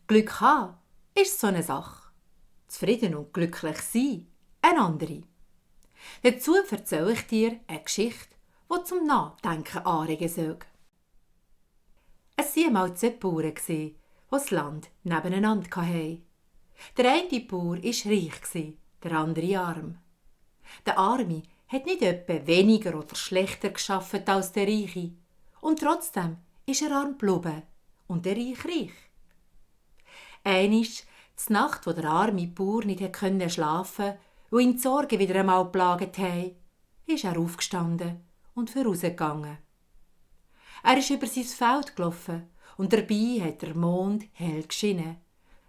Glück haben ist so eine Sache. Zufrieden und glücklich sein, eine andere. Dazu erzähle ich dir eine Geschichte, die zum Nachdenken anregen soll. Es waren einmal zwei Bauern, die das Land nebeneinander hatten. Der eine Bauer war reich, der andere arm. Der Arme hat nicht etwa weniger oder schlechter geschafft als der Reiche. Und trotzdem ist er arm geblieben und der Reich reich. Einmal, die Nacht, wo der arme Bauer nicht schlafen konnte, weil ihn die Sorgen wieder einmal geplagt haben, ist er aufgestanden und vorausgegangen. Er ist über sein Feld gelaufen und dabei hat der Mond hell geschienen,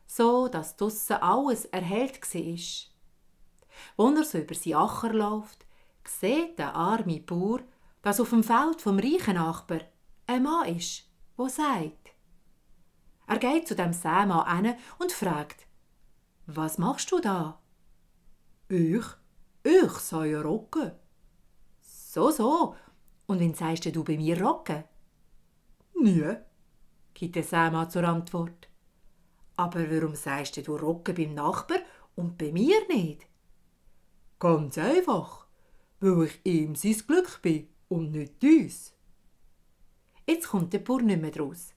so dass draussen alles erhellt war. Als er so über seinen Acker läuft, sieht der arme Bauer, dass auf dem Feld vom reichen Nachbar ein Mann ist, der sagt. Er geht zu dem Sämann hin und fragt: «Was machst du da?» «Ich sähe Roggen.» «So, und wen sagst du bei mir Roggen?» «Nie», gibt der Sämann zur Antwort. «Aber warum sagst du Roggen beim Nachbar und bei mir nicht?» «Ganz einfach, weil ich ihm sein Glück bin und nicht dies.» Jetzt kommt der Bauer nicht mehr draus.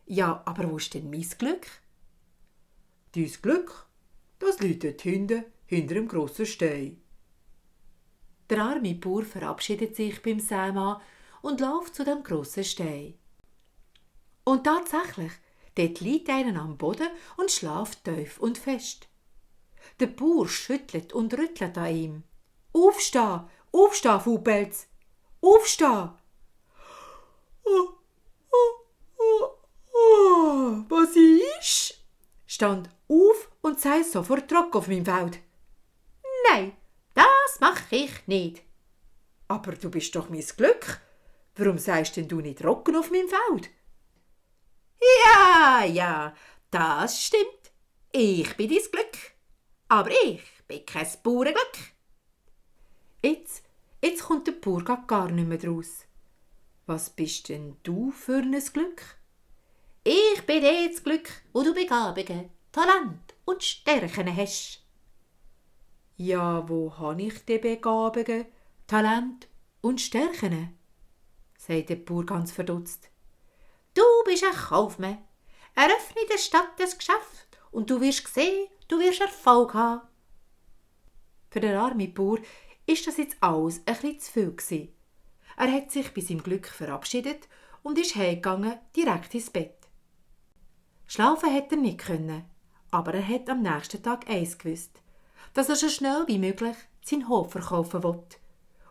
«Ja, aber wo ist denn mein Glück?» «Dein Glück, das liegt dort hinten, hinter dem grossen Stein.» Der arme Bauer verabschiedet sich beim Sämann und läuft zu dem grossen Stein. Und tatsächlich, dort liegt einer am Boden und schläft tief und fest. Der Bauer schüttelt und rüttelt an ihm. «Aufstehen, aufstehen, Faulpelz! Aufstehen!» «Was ist?» «Stand auf und sei sofort trocken auf meinem Feld.» «Nein, das mache ich nicht.» «Aber du bist doch mein Glück. Warum sagst denn du nicht trocken auf meinem Feld?» Ja, das stimmt. Ich bin dein Glück. Aber ich bin kein Bauernglück.» Jetzt kommt der Bauer gar nicht mehr draus. «Was bist denn du für ein Glück?» «Ich bin das Glück, wo du Begabungen, Talent und Stärken hast.» «Ja, wo habe ich die Begabungen, Talent und Stärken?» sagt der Bauer ganz verdutzt. «Du bist ein Kaufmann. Eröffne in der Stadt das Geschäft und du wirst sehen, du wirst Erfolg haben.» Für den armen Bauer ist das jetzt alles ein bisschen zu viel gewesen. Er hat sich bei seinem Glück verabschiedet und ist heimgegangen, direkt ins Bett. Schlafen hätte er nicht können, aber er hat am nächsten Tag eins gewusst, dass er so schnell wie möglich seinen Hof verkaufen will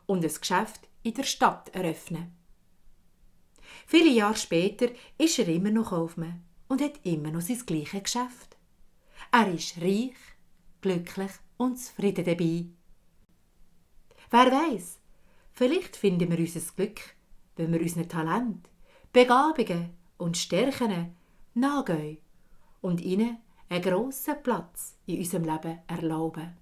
und ein Geschäft in der Stadt eröffnen. Viele Jahre später ist er immer noch Kaufmann und hat immer noch sein gleiches Geschäft. Er ist reich, glücklich und zufrieden dabei. Wer weiss, vielleicht finden wir unser Glück, wenn wir unseren Talent, Begabungen und Stärken nachgehen und ihnen einen grossen Platz in unserem Leben erlauben.